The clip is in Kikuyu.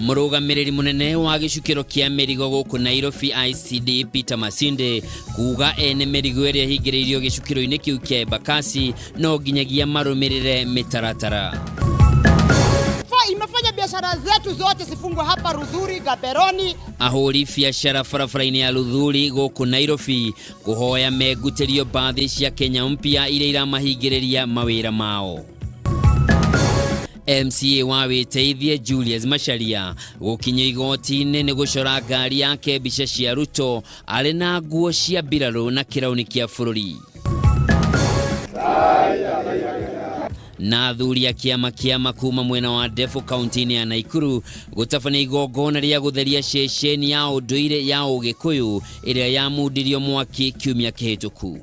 Mũrũgamĩrĩri mũnene wa gĩcukĩro kĩa mĩrigo gũkũ Nairobi ICD Peter Masinde kuga ene mĩrigo ĩrĩa ĩhingĩrĩirio gĩcukĩro-inĩ kĩu kĩa Embakasi no nginyagia marũmĩrĩre mĩtaratara. Imefanya biashara zetu zote zifungwe hapa Rudhuri, Gaberoni. Ahũri biacara barabara-inĩ ya Luthuri gũkũ Nairobi kũhoya mengutĩrio mbathi cia Kenya mpya iria iramahingĩrĩria mawĩra mao. MCA wa wĩteithie Julius Macharia gũkinyio igoti-inĩ nĩ gũcora ngari yake mbica cia Ruto arĩ na nguo cia mbirarũ na kĩrauni kĩa bũrũri. Na athuri a kĩama kĩama kuma mwena wa Ndefu kaunti-inĩ ya Naikuru gũtabania igongona rĩa gũtheria ceceni ya ũndũire ya Ũgĩkũyũ ĩrĩa yamundirio mwaki kiumia kĩhĩtũku.